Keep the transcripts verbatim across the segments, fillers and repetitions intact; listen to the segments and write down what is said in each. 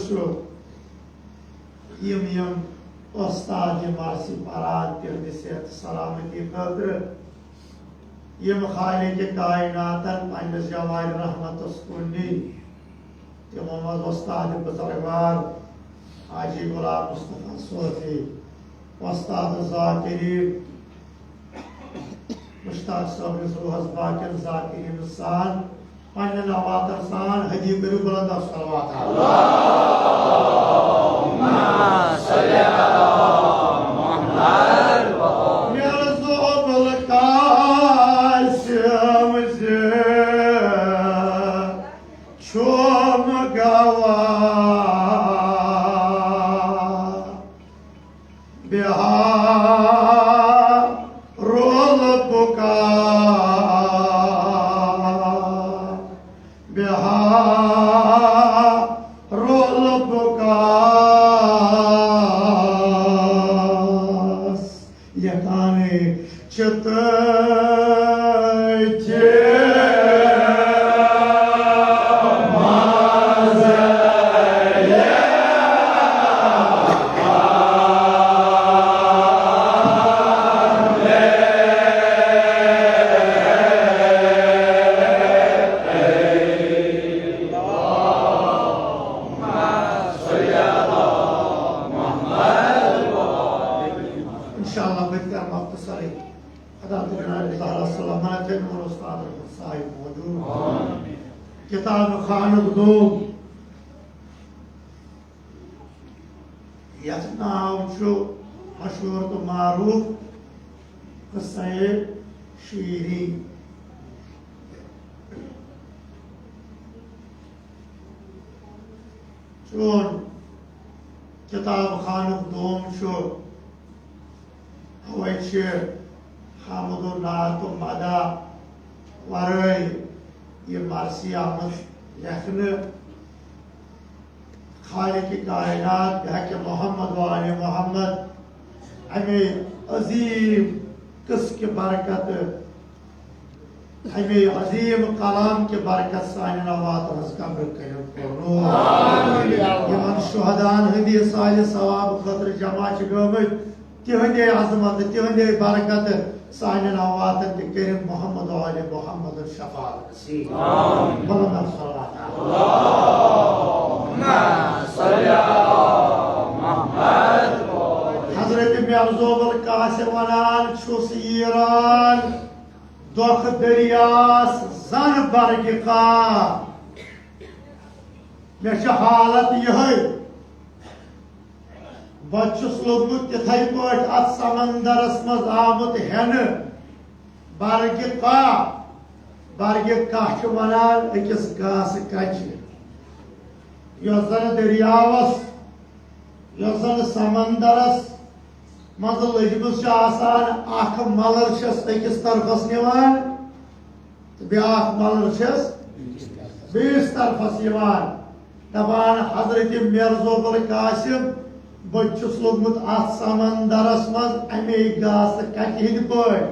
چھُ، یِم یِم استاد یِم آسہِ پران تِہنٛدِ صحت سلامتی خٲطرٕ، یِم خالق کائناتن پننِس جوارِ رحمتس کُن نی، تِمو منٛز استاد بزرگوار حاجی غلام مصطفیٰ صوفی، استاد ذاکرین، مشتاق صٲب یُس روحس باقین ذاکرین سان پننٮ۪ن نواتن سان حدیث کٔرِو بلند صلوات۔ اللهم صل على محمد۔ مےٚ زوبل قاسم زِ چھُم گواہ۔ بہار البقا، بہار البقاس، یتان چت انشاءاللہ بہٕ تہِ کرٕ مختصرٕے۔ ادا تو جناب ظاہر السلام علیکم اور استاد رحمت صاحب موجود۔ کتاب خانک دوم، یتھ ناو چھُ مشہور تہٕ معروف قصہ شیرین۔ چون کتاب خانک دوم چھُ، اوے چھِ حمد و نعت و مدح ورٲے یہِ مرثی آمٕژ لیکھنہٕ۔ خالق کائنات بحق محمد و آل محمد امے عظیم قصہ کہِ برکتہٕ، امے عظیم کلام کہِ برکت سانٮ۪ن نواتن ہٕنٛز قبر کٔرِو پُرنور۔ یِمن شہداہن ہٕنٛدِ سالِ ثواب خٲطرٕ جمع چھِ گٔمٕتۍ، تِہنٛدے عظمت، تِہنٛدے برکت سانٮ۪ن نواتن تہِ کٔرِن محمد و آل محمد شفاعت نصیب۔ بلند صلوات۔ حضرت میرزوب القاسم ونان چھُس ایران دۄکھ دٔریاس زن برگہِ کا۔ مےٚ چھِ حالت یِہے۔ بہٕ چھُس لوٚگمُت تِتھے پٲٹھۍ اتھ سمندرس منٛز آمُت ہٮ۪نہٕ۔ برگہِ کا، برگہِ کا چھِ ونان أکِس گاسہٕ کچہِ، یۄس زن دٔریاوس، یۄس زن سمندرس منٛز لٔجمٕژ چھِ آسان، اکھ ملر چھس أکِس طرفس نِوان، تہٕ بیٛاکھ ملر چھس بیٚیِس طرفس یِوان۔ دپان حضرت میرزوب القاسم، بہٕ تہِ چھُس لوٚگمُت اتھ سمندرس منٛز امے گاسہٕ کچہِ ہٕنٛدۍ پٲٹھۍ۔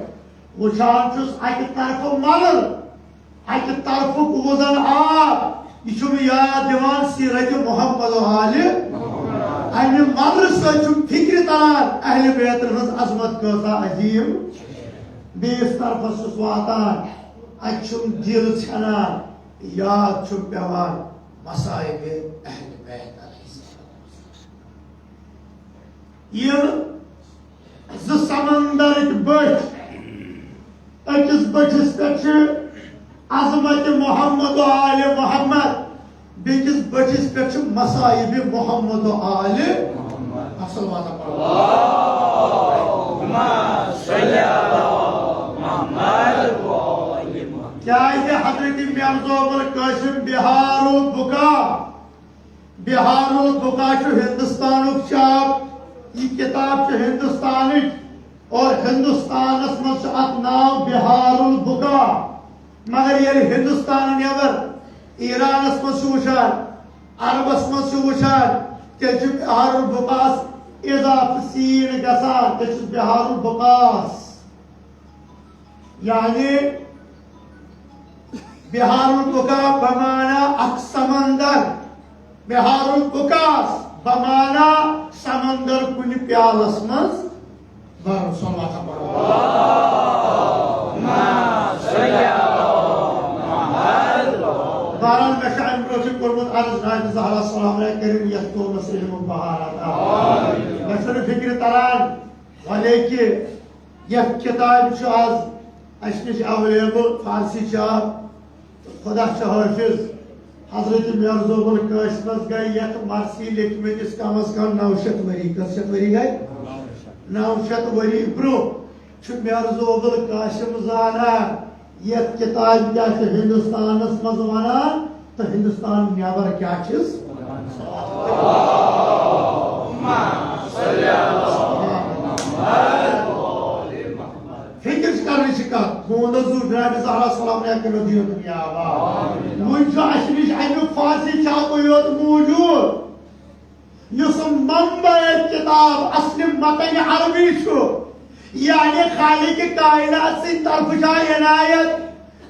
وٕچھان چھُس اکہِ طرفہٕ ملر، اکہِ طرفُک وُزن آب۔ یہِ چھُم یاد دِوان سیرت محمد و آلِ۔ امہِ ملرٕ سۭتۍ چھُم فکرِ تران اہل بیتن ہٕنٛز عظمت کۭژاہ عظیم۔ بیٚیِس طرفس چھُس واتان، اتہِ چھُم دِل ژھٮ۪نان، یاد چھُم پٮ۪وان مصائب اہل بیت علیہ السلام۔ یِم زٕ سمندرٕکۍ بٔٹھۍ، أکِس بٔٹھِس پٮ۪ٹھ چھِ عظمت محمد و آل محمد، بیٚکِس بٔٹھِس پٮ۪ٹھ چھِ مصائب محمد و آل محمد۔ اصل واتہ پرو۔ اللہم صل علی محمد و آل محمد۔ کیازِ حضرت میرزوب القاسم بحار البقا، بحار البقا چھُ ہندوستانُک چھاپ، یہِ کتاب چھِ ہندوستانٕچ اور ہندوستانس منٛز چھُ اتھ ناو بحار البقا۔ مگر ییٚلہِ ہندوستان نٮ۪بر ایرانس منٛز چھُ وٕچھان، عربس منٛز چھُ وٕچھان، تیٚلہِ چھُ بحار البقاس اضافہٕ سین گژھان، تیٚلہِ چھُس بحار البقاس۔ یعنی بحار البقا بمانا اکھ سمندر، بحار البکاس، بمانا سمندر کُنہِ پیالس منٛز بَرُن۔ صلوات پَرُن۔ بہرحال، مےٚ چھُ اَمہِ برٛونٛہہ تہِ کوٚرمُت عرض، نانہِ زہرا سلام علیہ کٔرِن یَتھ قومس علم و بہار عطا۔ مےٚ چھُنہٕ فِکرِ تران، وۄنۍ کہِ یَتھ کِتابہِ چھُ آز اَسہِ نِش available فارسی چھاپ۔ خدا چھُ حٲفظ، حضرت میرزوب القاسمس گٔے یَتھ مرثی لیکھمٕتِس کم از کم نَو شیٚتھ ؤری۔ کٔژ شیٚتھ ؤری گٔے؟ نَو شیٚتھ ؤری برٛونٛہہ چھُ میرزوب القاسم زانان یَتھ کِتابہِ کیٛاہ چھِ ہندوستانس منٛز ونان تہٕ ہندوستان نٮ۪بر کیٛاہ چھِس۔ فکر چھِ کرنٕچ یہِ کتھ، بہٕ وَنہٕ حضور جناب زہرا سلام علیہ کٔرِو دِیِو دُنیا آباد۔ وۄنۍ چھُ اَسہِ نِش اَمیُک فارسی چھاپٕے یوت موجود، یُس منبع کتاب اصل متن عربی چھُ، یعنی خالق کائنات سٕنٛدِ طرفہٕ چھا عنایت،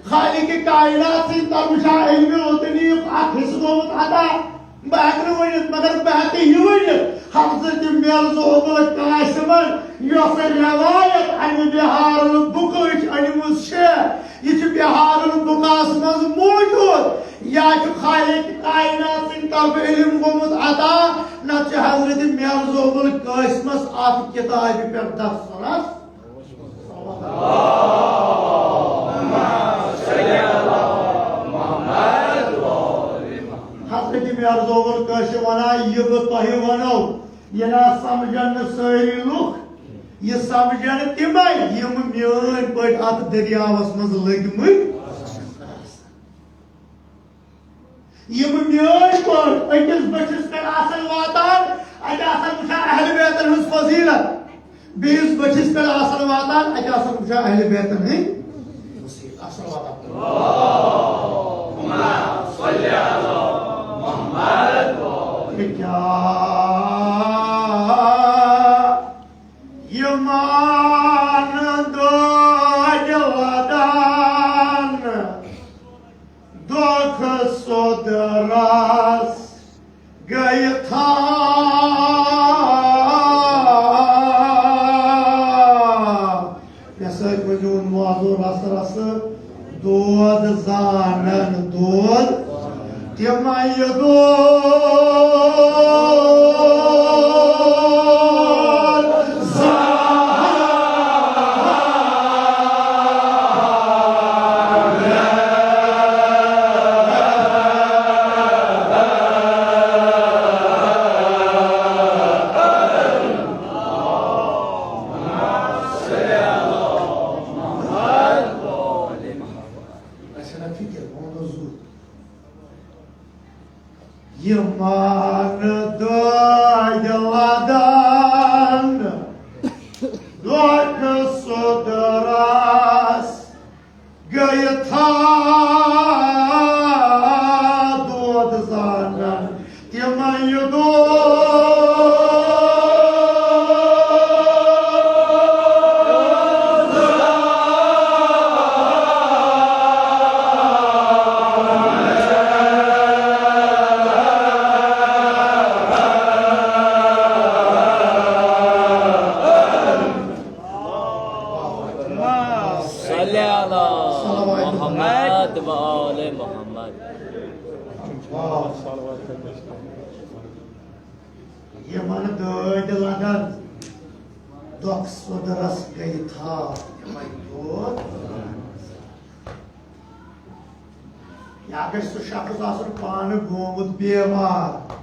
خالق کائنات سٕنٛدِ طرفہٕ چھا علم لدنیُک اکھ حصہٕ گوٚمُت عطا؟ بہٕ ہٮ۪کہٕ نہٕ ؤنِتھ، مگر بہٕ ہٮ۪کہٕ یہِ ؤنِتھ، حضرت میرزوب القاسمن یۄس روایت امہِ بحار البکاہٕچ أنمٕژ چھےٚ، یہِ چھُ بحار البکاہس منٛز موجود۔ یا چھُ خالق کائنات سٕنٛدِ طرفہٕ علم گوٚمُت عطا، نتہٕ چھُ حضرت میرزوب القاسمس اتھ کتابہِ پٮ۪ٹھ دسترس۔ حضرت میرزوب القاسم ونان، یہِ بہٕ تۄہہِ ونو، یہِ نہ سمجھن نہٕ سٲری لُکھ، یہِ سمجھن تِمے، یِم میٲنۍ پٲٹھۍ اتھ دٔریاوس منٛز لٔگۍ مٕتۍ۔ یِم میٲنۍ پٲٹھۍ أکِس بٔٹھِس پٮ۪ٹھ آسن واتان، اَتہِ آسن وٕچھان اہل بیتن ہٕنٛز فضیلت، بیٚیِس بٔٹھِس پٮ۪ٹھ آسن واتان، اَتہِ آسن وٕچھان اہل بیتن ہٕنٛدۍ فضیلت۔ آسن واتان۔ کیٛاہ یِمن دٲدۍ ودان دۄکھ سوٚدرس گٔے تھا۔ مےٚ سۭتۍ ؤنِو معذور رس رس دود زانن دود۔ تِمے دود زانن۔ اَسہِ چھَنہ فِکر، ووٚن حضور۔ یِمن دٲدۍ لدان دۄکھ سوٚدرس گٔے تھا دود زانن۔ تِمن یہِ دود صلی علی محمد و آل محمد۔ یِمن دٲدۍ لگان دۄکھ سوٚدرس گٔے تھا۔ یِمے دود۔ یا گژھِ سُہ شخص آسُن پانہٕ گوٚمُت بیمار،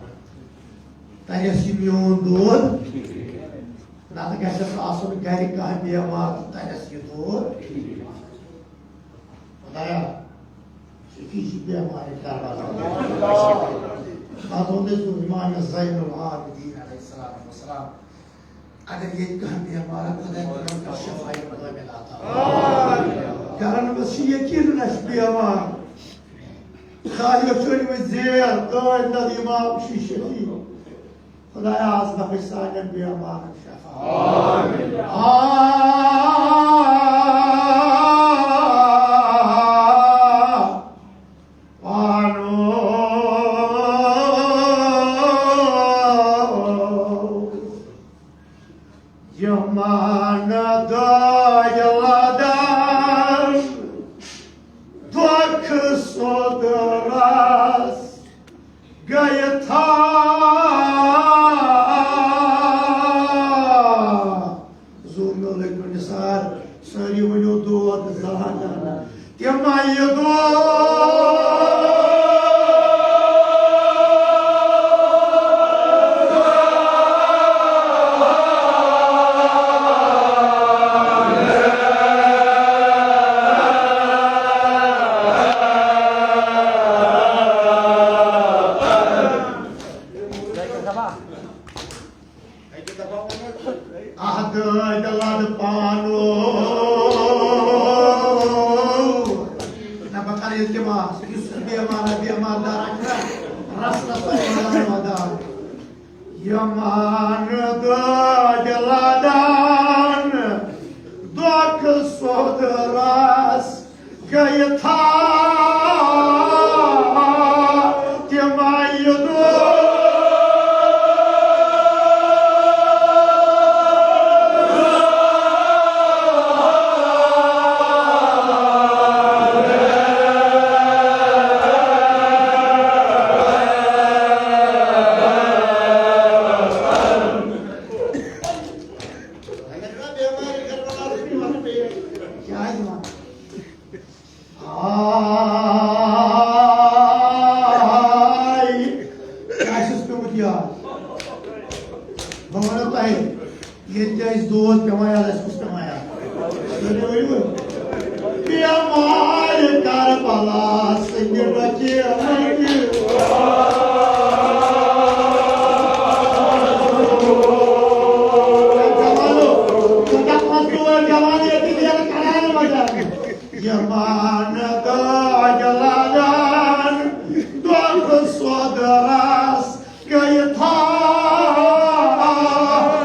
تَلٮ۪س یہِ میون دود، نتہٕ گژھٮ۪س آسُن گرِ کانٛہہ بیمار تہٕ تَلٮ۪س یہِ دود۔ خدایا، شفیع جی بیمار ہے کربلا۔ پتہٕ ووٚن اَسہِ امام زین العابدین علیہ الصلوۃ والسلام، اگر ییٚتہِ کانٛہہ بیمار ہے، خدایا، تِمن کر شفا کامل عطا۔ کرن بس چھُ یقین نہ چھُ بیمار۔ خدایا، چھُ أنمٕتۍ زیر، دٲدۍ تل امام شفیع۔ خدایا، از بخش سانٮ۪ن بیمارن شفا۔ آ، پانو ایماندار اکھ نا، رس رس ودان ودان۔ یمان دٲدۍ لدان، دۄکھ سوٚد رس گٔیہِ تھا تِمے دۄہ۔ کیٛازِ وَنان؟ آے، کیٛاہ چھُس پیوٚمُت یاد؟ بہٕ وَنو تۄہہِ، ییٚتہِ تہِ اَسہِ دود پٮ۪وان یاد، اَسہِ کُس پٮ۪وان یاد؟ تُہۍ ؤنِو، ؤنِو۔ بیمارِ کربلا سٕنٛدِ رۄکہِ منٛدِ۔ جوانو، ژٕ کَتھ منٛز ترٛوو جوان ییٚتہِ نیرٕ کَران وَجہ؟ یمان دٲدۍ لدان، دۄکھ سوٚد رس گٔیہِ تھا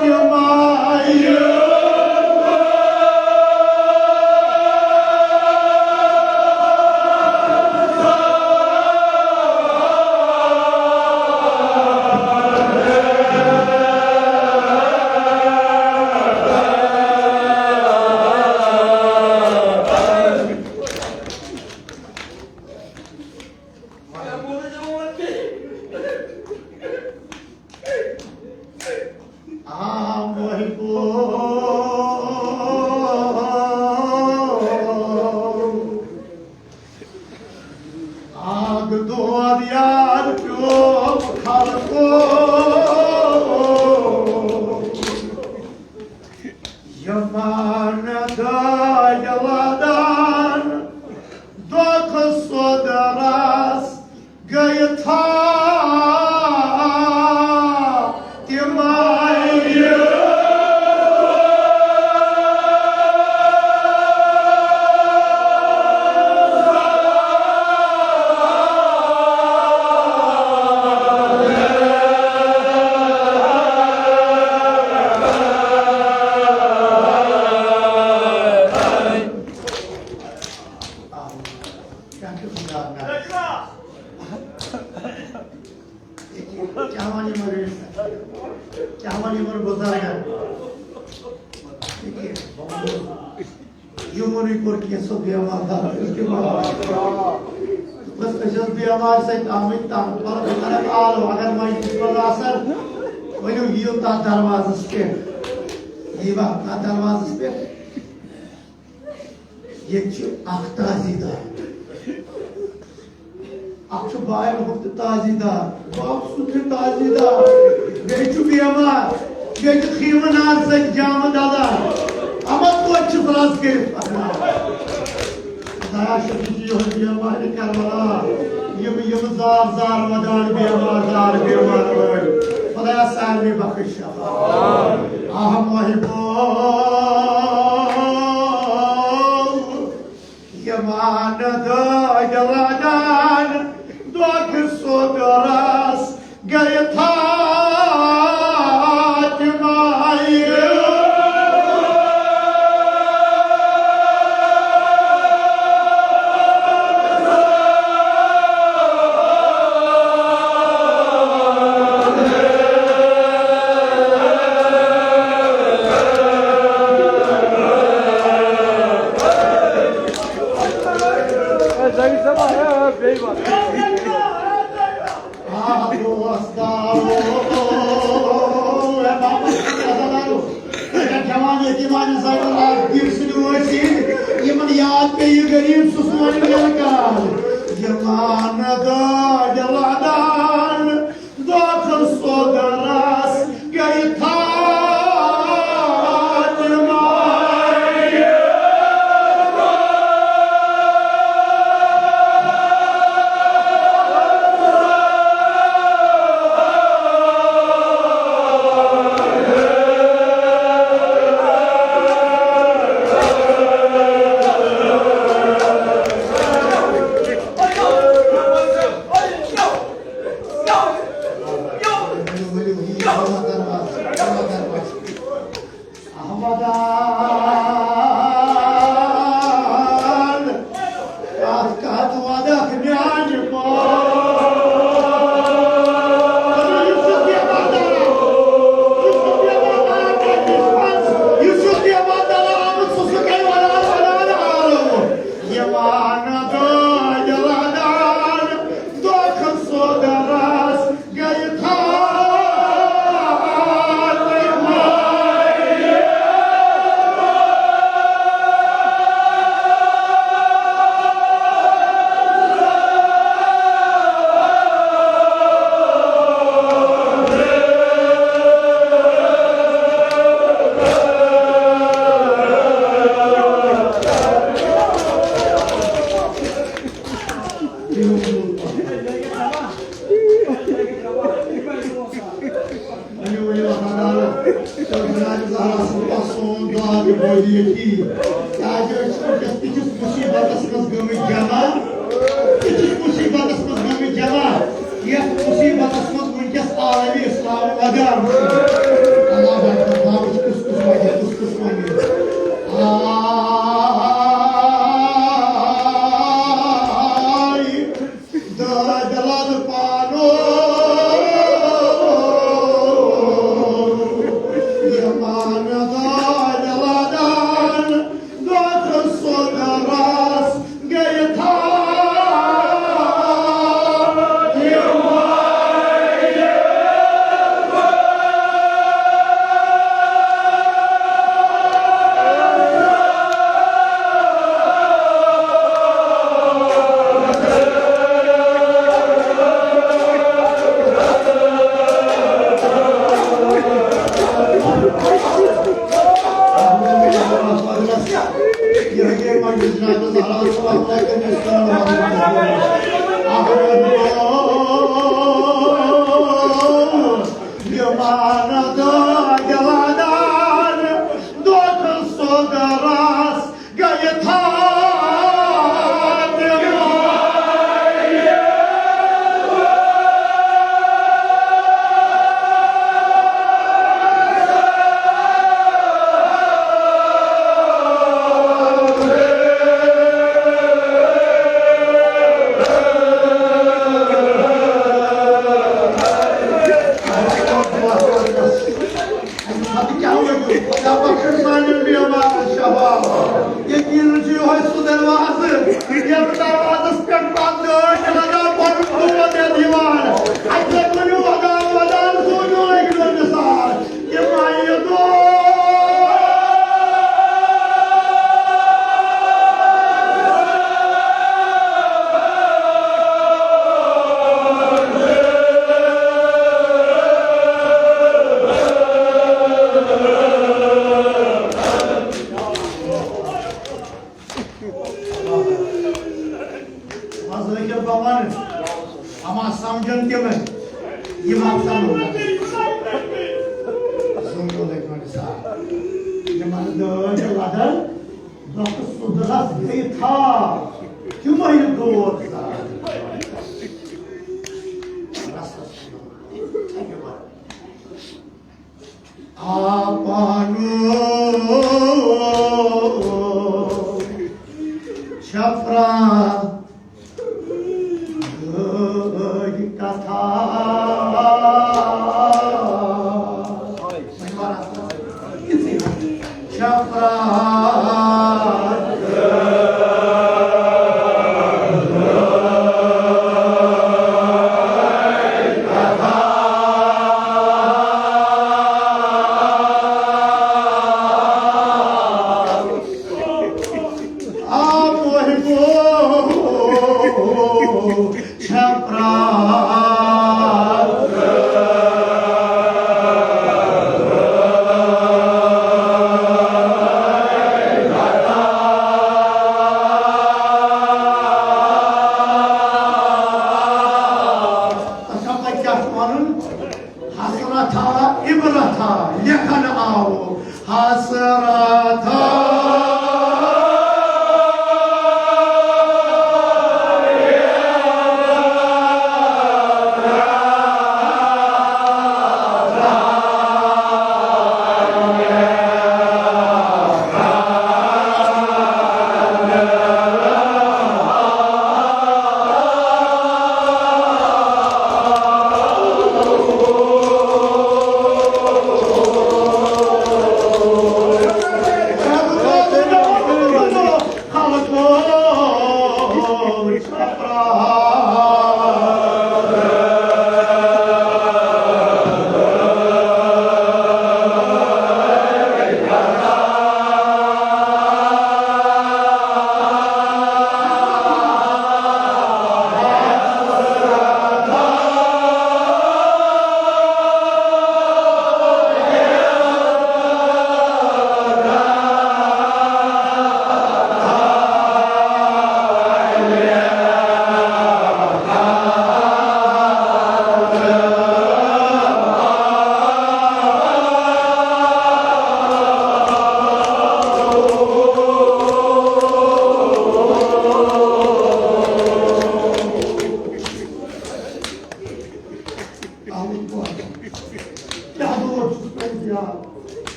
تِمے۔ آ محبو، آگ دود یاد پیوٚو خلقو۔ یمان دٲدۍ لدان، دۄکھ سوٚد رس گٔیہِ تھا تِمے۔ کیٛاہ وَنہٕ یِمَن، کیٛاہ وَنہٕ یِمَن بُزرگَن؟ یِمنٕے کوٚر کینٛژھو بیمار دار، بس أسۍ ٲسۍ بیمارِ سۭتۍ آمٕتۍ تنگ، مطلب بہٕ کَرَکھ آلو، اگر وۄنۍ تہِ پَتہٕ آسَن، ؤلِو یِیِو تَتھ دروازَس پٮ۪ٹھ، یی وا تَتھ دروازَس پٮ۪ٹھ؟ ییٚتہِ چھُ اکھ تعزیٖدار۔ اکھ چھُ بایَن ہُنٛد تہِ تعزیٖدار، باب سُنٛد تہِ تعزیٖدار۔ بیٚیہِ چھُ بیمار، بیٚیہِ چھُ خیٖمہٕ نار سۭتۍ جامہٕ دَزان۔ اَما توتہِ چھُس رَز کٔرِتھ پَکناوان۔ خۄدایا، شفیع یِہوٚے بیمارِ کربلا۔ یِم، یِم زار زار وَدان بیمار، زار بیمار وٲلۍ۔ خۄدایا، سارنٕے بخش شفا۔ آہ محبو، یِمان دٲدۍ لدان، دۄکھ سوٚد رس گٔیہِ تھا تِمے۔ آ دوستاو، اے بابا، اگر جوان یتیمانہِ زنہِ لاش دِل سۭتۍ وٲسِتھ، یِمن یاد پیٚیہِ غریب، سُہ سون مِلہٕ کال۔ یِمان دٲدۍ لدان، دۄکھ سوٚد رس گٔیہِ تھا تِمے۔ تہٕ جناب زہرا صٲب، سون دعا تہِ بوزِ ییٚتی۔ کیٛازِ أسۍ چھِ وٕنکیٚس تِتھِس مُصیٖبتس منٛز گٔمٕتۍ جمع، تِتھِس مُصیٖبتس منٛز گٔمٕتۍ جمع، یتھ مُصیٖبتس منٛز وٕنکیٚس عالمِ اسلام لگان چھُ۔ اللہ اکبر، بابا چھُ کُس کُس وجہ، کُس کُس وجہ۔ آے، دادِ لد پانو، یمان دادِ لدان، دۄد سُہ گرس گٔیہِ تھاو۔ اَمہِ پتہٕ کیٛاہ وَنو؟ خۄدا بخشن سانٮ۪ن بیمارن شفا۔ یقیٖنن چھُ یِہوٚے سُہ دروازٕ، یَتھ دروازس پٮ۪ٹھ پتہٕ دٲدۍ لگان، پنُن دود یَتھ یِوان۔ اَتہِ پٮ۪ٹھ ؤنِو ودان ودان، سوٗزِو لٔگۍ نہٕ نثار۔ تِم آیہِ دود۔ منٛز ٲخِر بہٕ وَنہٕ، اما سمجھن تِمن، یِم اَتھ سمجھن۔ زوٗنہِ لٔگۍ وۄنۍ سا۔ یِمن دٲدۍ لدن، دۄکھٕ سُدرس گٔیہِ تھاو، تِمے دود زالن۔ رسس چھِ یِوان۔ آپانو چھپرا گٲڑۍ کتھا۔ چھپرا آ موہِبو چھپرا۔ اچھا، تۄہہِ کیٛاہ چھُ وَنُن؟ حسرتھا عبرتھا لیکھن آو حسرتھا۔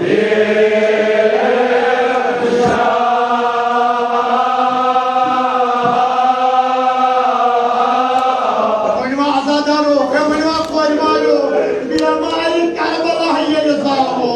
ؤنِو عزادارو، ہے ؤنِو کورِ مالیو، بیمارِ کربلا ییٚلہِ زالمو۔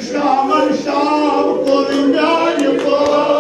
شامن شام کوٚر میانہِ پٲٹھۍ۔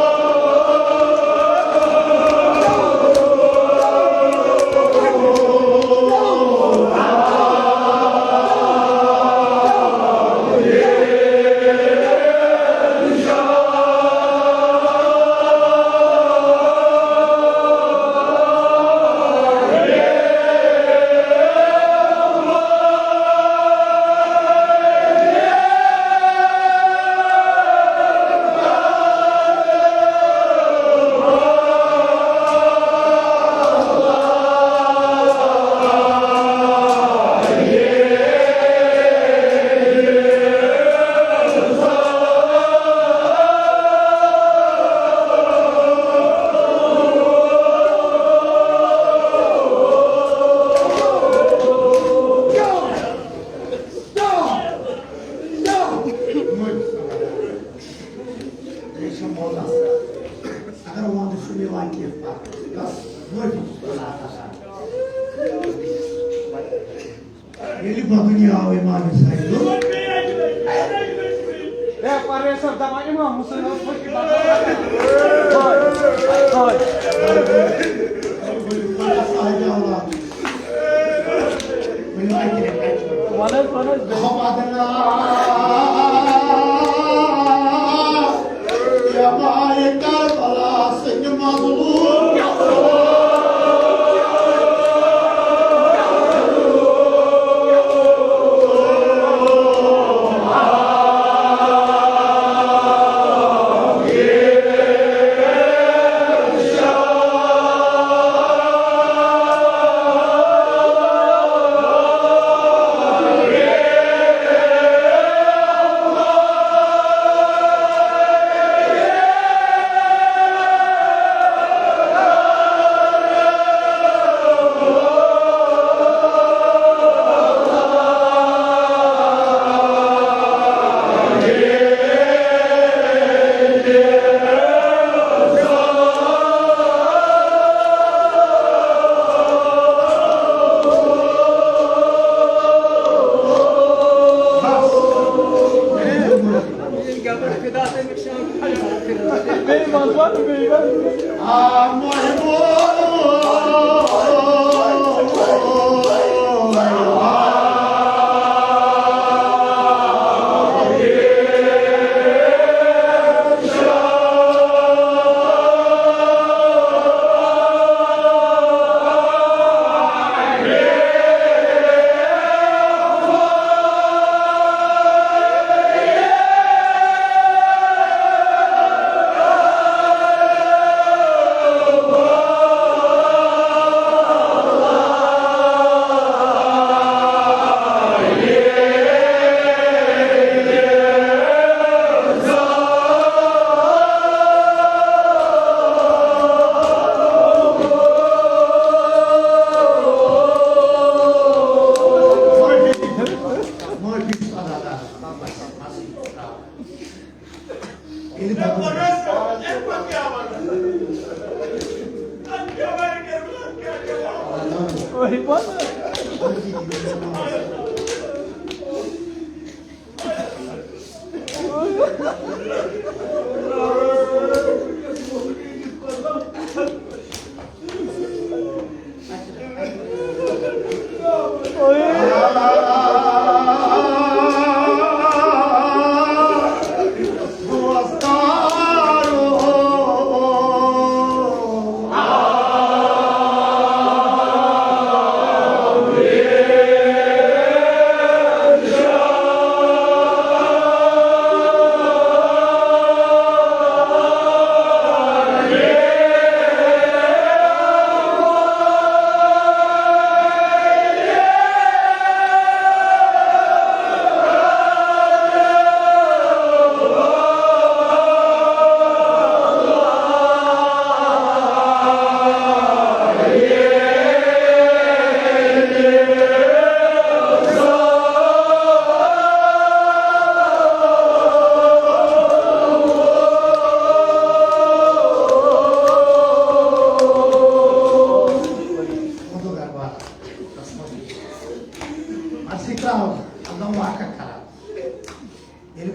اگر وَنٛدٕ چھُنہٕ یِوان کینٛہہ پَتہٕ، بَس معٲفی چھُس بہٕ لاگان۔ ییٚلہِ بَدُنیا آو اِمام حسین۔ اے، پرویز صٲب دَپان اِمام حسین اوس پٔتۍ کِنۍ دَپان۔ ؤلِو، ؤلِو، ؤلِو، صاحبِ اولاد۔ ؤلِو، اَکہِ لَٹہِ، اَکہِ لَٹہِ۔ وَن حظ، وَن حظ، بیٚیہِ۔ احمد اللہ، یہِ مایہِ کربلا سٕنٛدۍ مظلوم۔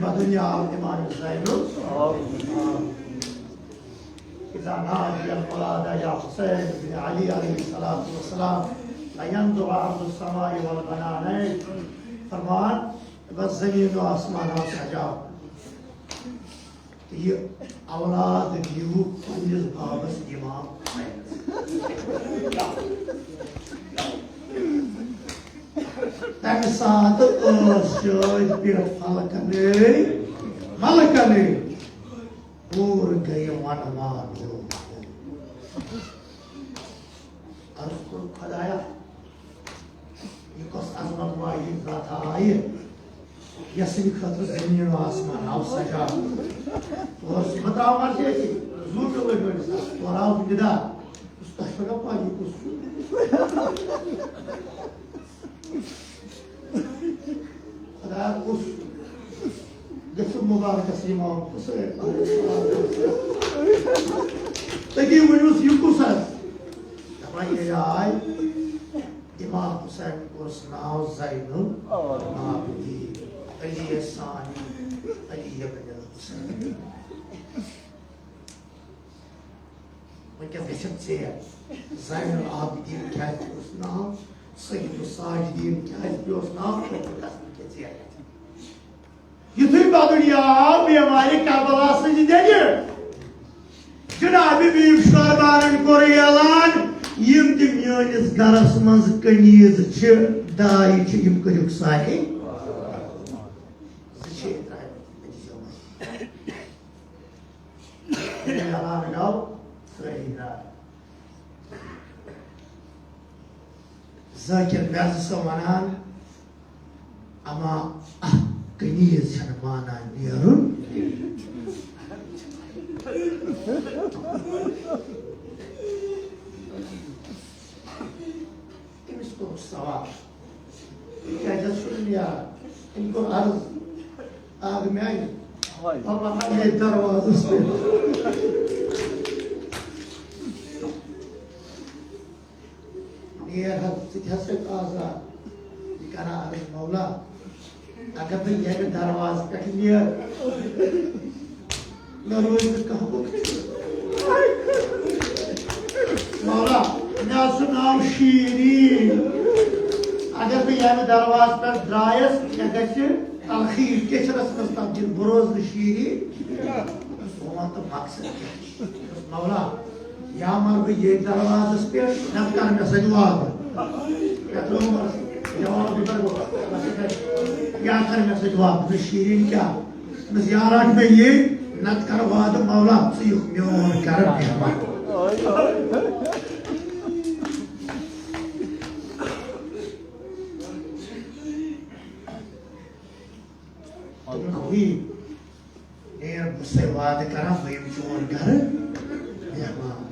بدنیا امام زینل۔ اذا نادی المنادی یا حسین بن علی علیہ الصلوۃ والسلام، لینظر عرض السماء والبنانین۔ فرمان، بس زمین و آسمان آو سجاو۔ تہٕ یہِ اولاد دیٖوٕ پننِس بابس امام حسینس۔ تمہِ ساتہٕ ٲس شٲدۍ پٮ۪ٹھ فلکنٕے، ملکنٕے، پوٗرٕ گٔیہِ ونوان۔ عرض کوٚر، خدایا، یہِ کۄس عظمت واجیٚنۍ ذاتھا آیہِ، یۄس سٕنٛدِ خٲطرٕ زٔمیٖن و آسمان آو سجاونہٕ۔ اور سُہ مہ ترٛاو مرضی أتی، زوٗ پیوٚو أتھۍ ؤرِس اَتھ۔ تورٕ آو نِدا۔ یُس تۄہہِ چھو نا پَے، یہِ کُس چھُ؟ خدایا، کُس گژھِ مُبارکس اِمام حُسین؟ تٔتی ؤنِوُس، یہِ کُس حظ؟ دَپان، یہِ آے امام حسین، کوٚرُس ناو زین العابدین، علی ثانی، علی ابن الحسین۔ وٕنکیٚس گژھِ ژیر۔ زین العابدین کیازِ پیوس ناو؟ سید الساجدین کیازِ پیوس ناو؟ تۄہہِ چھُو گژھُن کینٛہہ ژیر۔ یُتھُے بدُن آو، بیمارِ کربلا سٕنٛزِ دٮ۪دِ جناب بیم شوربانن کوٚر اعلان، یِم تہِ میٲنِس گرس منٛز کنیز چھِ، داے چھِ، یِم کٔرِکھ سارے۔ زٕ چھِ ترٛامٕتۍ أکِس جوابس۔ اعلان گوٚو، ترٛٲوِتھ درٛاے۔ ذٲکِر مےٚ زٕ سۄ وَنان، اما اکھ کنیز چھَنہٕ مانان نیرُن۔ تٔمِس کوٚرُکھ سوال، یہِ کیٛازِ حظ چھُنہٕ نیران؟ أمۍ کوٚر عرض، اکھ میانہِ، ہاے۔ پَلو ہا گٔے دروازَس پٮ۪ٹھ۔ نیر حظ، ژٕ تہِ حظ چھَکھ آزاد۔ یہِ کران عرض، مولا، اگر بہٕ ییٚمہِ دروازٕ پٮ۪ٹھ نیرٕ، مےٚ روزِ نہٕ کانٛہہ وقت۔ مولا، مےٚ حظ چھُ ناو شیٖریٖن۔ اگر بہٕ ییٚمہِ دروازٕ پٮ۪ٹھ درٛایَس، مےٚ گژھِ تلخی کیچرَس منٛز تبدیٖل، بہٕ روزٕ نہٕ شیٖریٖن۔ بہٕ وَنہٕ تہٕ مقصد کیٛاہ چھُ؟ مولا، یا مر بہٕ ییٚتھۍ دروازس پٮ۪ٹھ، نتہٕ کر مےٚ سۭتۍ وعدٕ۔ مےٚ ترٛوو عمرس جواب، یہِ کر بہٕ، یا کر مےٚ سۭتۍ وعدٕ، مےٚ شیٖریٖن کیٛاہ؟ دوٚپمس، یا رٹ مےٚ ییٚتھۍ، نتہٕ کر وعدٕ، مولا، ژٕ یُکھ میون گرٕ مہمان۔ دوٚپُن، ہُے، اے، بہٕ چھُسے وعدٕ کران، بہٕ یِمہٕ چون گرٕ مہمان۔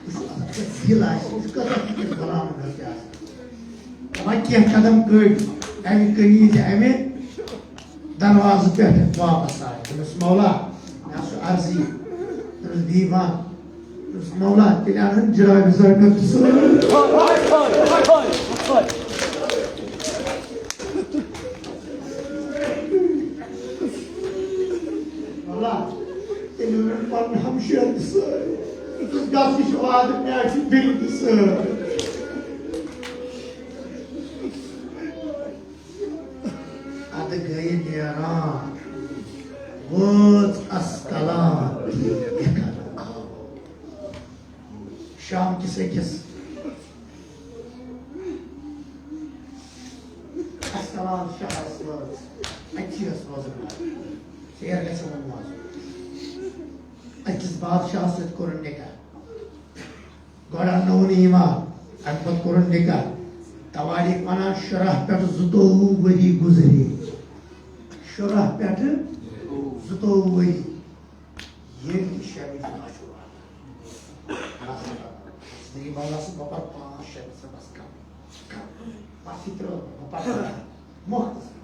وٕچھ، اَتھ کیٛاہ دِل آسہِ، وٕچھ، کۭژاہ فِکر غلامن ہٕنٛز تہِ آسہِ۔ وۄنۍ کینٛہہ قدم کٔڑۍ اَمہِ کنیزِ اَمہِ دروازٕ پٮ۪ٹھ واپس آے۔ دوٚپمَس، مولا، مےٚ حظ چھُ عرضی۔ دوٚپمَس، دیٖوان۔ دوٚپمَس، مولا، تیٚلہِ اَنہٕ جنابِ زینب تہِ سۭتۍ۔ مولا، تیٚلہِ اَنہٕ پَنُن ہمشیر تہِ سۭتۍ۔ دوٚپمَس، گژھ، یہِ چھُ وعدٕ، مےٚ چھِ بیٚنہِ تہِ سۭتۍ۔ اَدٕ گٔیہِ نیران، وٲژ اسکلان۔ شام کِس أکِس۔ اسکلان شہرس منٛز أکِس روزن وول۔ ژیر گژھِ وۄنۍ واتُن۔ أکِس بادشاہس سۭتۍ کوٚرُن نکاح۔ گۄڈٕ اننووُن ایمان، امہِ پتہٕ کوٚرُن نکاح۔ توٲریٖخ ونان، شُراہ پٮ۪ٹھ زٕتووُہ ؤری گُزرے۔ شُراہ پٮ۪ٹھ زٕتووُہ ؤری۔ ییٚلہِ تہِ شبِ جمعہ چھُ واتان، بس، بس، بس، بس، بس، بس، بس، بس، کم، کم۔ بس، یہِ ترٛٲو مےٚ، بہٕ پتہٕ کرٕ۔ مۄختصر۔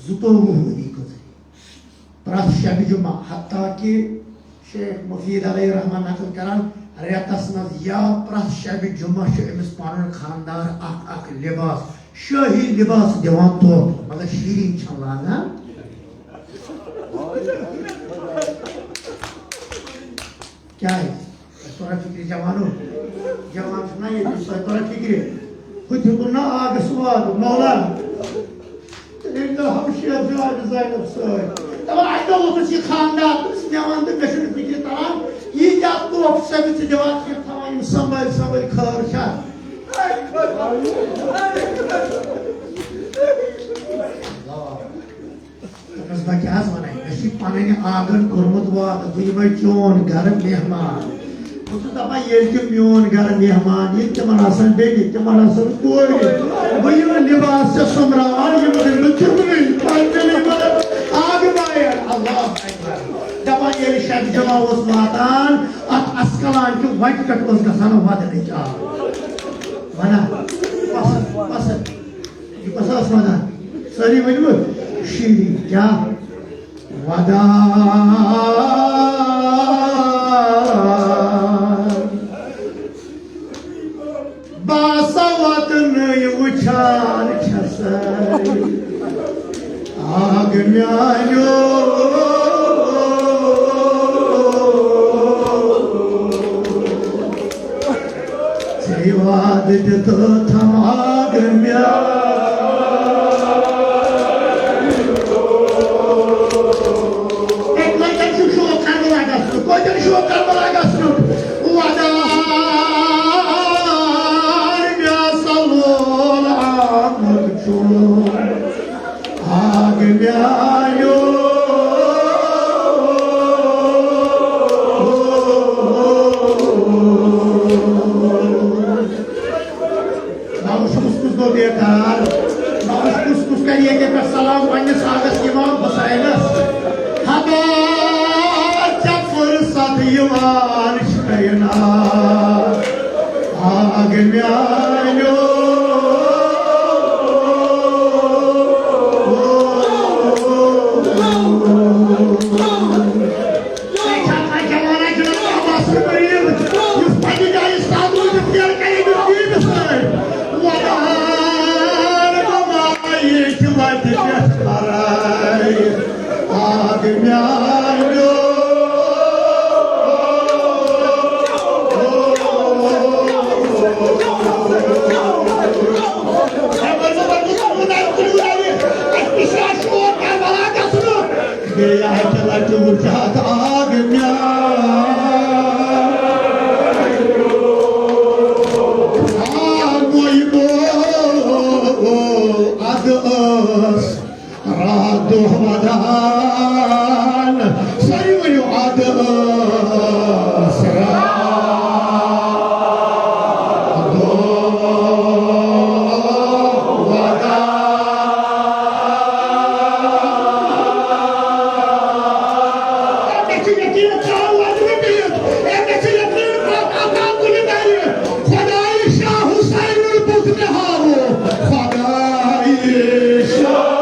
زٕتووُہ ؤری گُزرے۔ پرٛٮ۪تھ شبِ جمعہ، حتیٰ کہ شیخ مفید علیہ رحمہ نقل کران، رٮ۪تس منٛز یا پرٛٮ۪تھ شبِ جمعہ چھُ أمِس پنُن خانٛدار اکھ اکھ لباس، شٲہی لباس دِوان تحفہٕ، مگر شیٖریٖن چھَنہٕ لاگان۔ کیٛازِ؟ تۄہہِ توٚرا فِکرِ جوانو؟ جوان چھُ نہ ییٚتہِ، تۄہہِ توٚرا فِکرِ؟ ہُہ تہِ گوٚو نہ آگس واد، مولا۔ تیٚلہِ ییٚلہِ نہٕ ہمشیر جوابِ زینب سۭتۍ۔ دَپان، اَتہِ اوسُس یہِ خانٛدار تہٕ ژٕ دِوان تہٕ مےٚ چھُنہٕ فِکرِ تَران، ییٖتیٛاہ تحفہٕ چھِ ژٕ دِوان، چھِ تھاوان یِم سنبھٲلۍ سنبھٲلۍ خٲر چھا؟ دوٚپمَس، بہٕ کیٛاہ حظ وَنَے؟ مےٚ چھُ پَنٕنۍ آنٛگَن کوٚرمُت وعدٕ، بہٕ یِمَے چون گَرٕ مہمان۔ بہٕ چھُس دَپان، ییٚلہِ تہِ میون گَرٕ مہمان یِن، تِمَن آسَن بیٚنہِ، تِمَن آسَن کورِ۔ بہٕ یِمہٕ لِباس ژےٚ سوٚمبراوان، یِم دِنہٕ بہٕ تِمنٕے، پنٛنٮ۪ن یِمَن آگہٕ بایَن۔ اللہ اکبر۔ دَپان، ییٚلہِ شَبِ جُمعہ اوس واتان، اَتھ اَسکَلان کہِ وَتہِ پٮ۪ٹھ اوس گژھان وَدنٕچ آب۔ وَنان، پَسنٛد، پَسنٛد۔ یہِ کۄس ٲس وَدان؟ سٲری ؤنِو، شیٖرِن کیٛاہ؟ وَدان۔ باسا وَدنٕے وٕچھان چھَسَے۔ آگ میٛانیو۔ ژےٚ وعدٕ دِتُتھ ہم آگ میٛانیو۔ ہے، کٲتیٛاہ چھُ شوق کربلا گژھنُک؟ کٲتیٛاہ چھُ شوق کربلا گژھنُک؟ وَدان مےٚ سا لول آمُت چھُ۔ آگ میٛانیو۔ نہ وٕچھ کُس کُس گوٚو بیکار، نہ وٕچھ کُس کُس کرِ ییٚتہِ پٮ۪ٹھ سلام پننِس آغس امام حسینس۔ ہتا ژےٚ فرصت یِوان چھے نا۔ آگ میٛانیو۔ تۄہہِ چھا، تۄہہِ چھا وَنان جناب عباس مریٖض، یُس پننہِ جایہِ استاد روٗزِتھ پھیرٕ کرِ أمِس غریٖبس سۭتۍ؟ وَدان بَمایہِ چھِ وَتہِ پٮ۪ٹھ بَرٲے۔ آگ میٛانیو۔ ہے، وَنہٕ بہٕ، وَنہٕ بہٕ، وَنہٕ بہٕ، وَنہٕ بہٕ، اَسہِ تہِ چھُ شوق کربلا گژھنُک۔ بیٚیہِ اَکہِ لَٹہِ وٕچھ اَتھ آگ میٛانیو۔ آ، مویہِ گوٚو، اَدٕ ٲس راتھ دۄہ وَدان، سٲری ؤنِو، اَدٕ ٲس راتھ دۄہ وَدان۔ مےٚ چھُ یقیٖن، ژاو وَدنہٕ بِہِتھ۔ ہے، مےٚ چھُ یقیٖن، پرٛٮ۪تھ اَکھ آو کُنہِ گَرِ۔ خۄدایہِ شاہ حُسینُن بُتھ مےٚ ہاوو۔ خۄدایہِ شاہ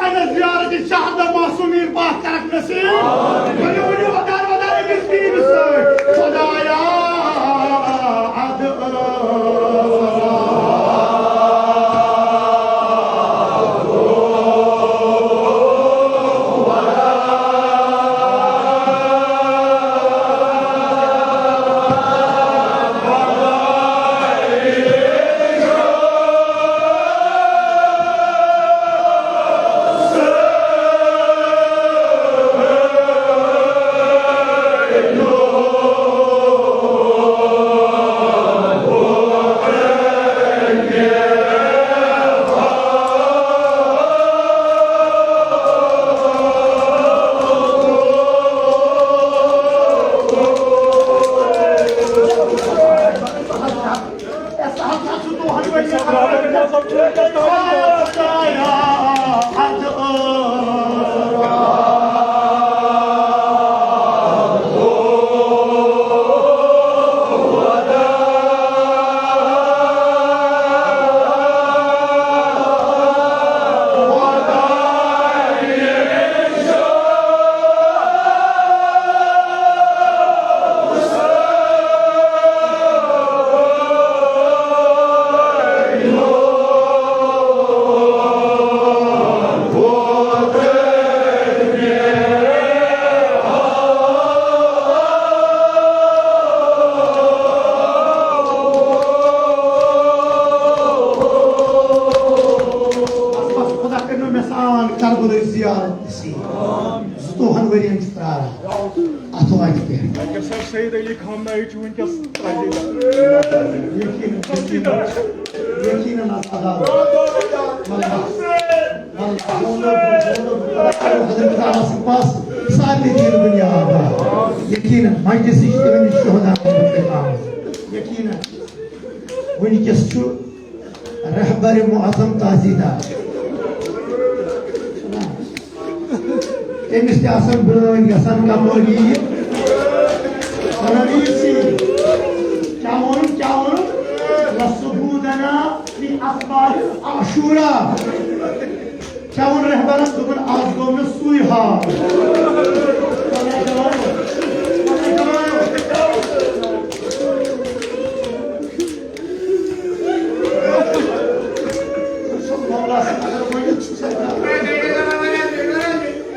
زیارت شہدا معصومین پاک کرکھ نصیب۔ ؤنِو، ؤنِو، ودار، ودار أمِس پیٖرِ سۭتۍ۔ خدایا، ادٕ خدا کٔرِنو مےٚ سان کربلٕچ زیارت نصیب۔ زٕتووُہن ؤرین چھُ پراران۔ اتھ وتہِ پٮ۪ٹھ۔ ڈاکٹر صاحب، سید علی خامنائی چھُ وٕنکیٚس یقیناً، یقیناً، یقیناً حظ، آداب۔ واللہ، واللہ، حضرت اعلیٰ سٕنٛدِ پاس سارنٕے دیٖن دُنیا آباد۔ یقیناً، مجلسٕچ تہٕ اَمِچ شہدا آمُت۔ یقیناً، وٕنکیٚس چھُ رہبر معظم تازی دار۔ تٔمِس تہِ آسن بٲنۍ گژھان کمٲلی۔ ونان یہِ سی، کیٛاہ ووٚنُن، کیٛاہ ووٚنُن؟ وَسُبوٗدَنَا فِی اَخْبَارِ عَاشُورَا۔ کیٛاہ ووٚن رہبرن؟ دوٚپُن، از گوٚو مےٚ سُے حال۔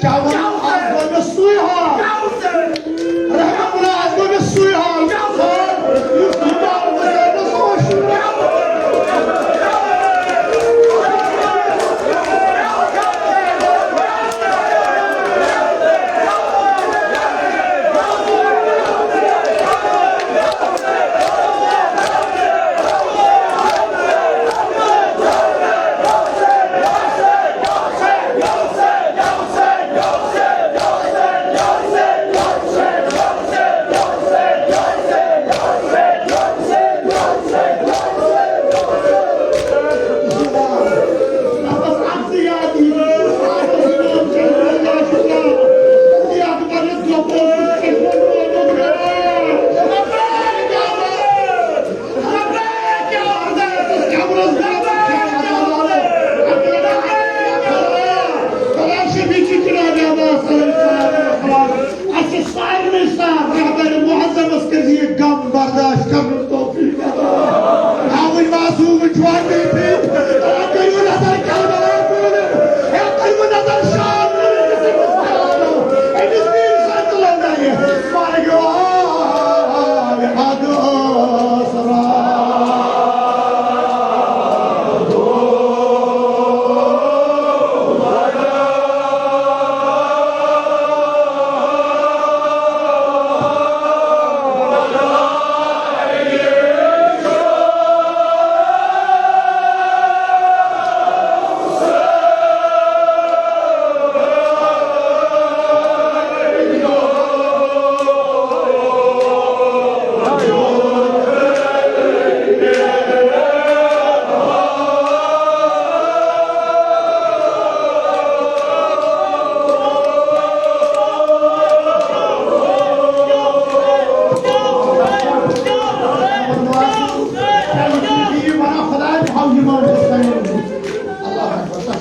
کیٛاہ وَنہٕ؟ از گوٚو مےٚ سُے حال۔ رحمت اللہ، از گوٚو مےٚ سُے حال۔ یُس یہِ حال اوس، سُہ اوس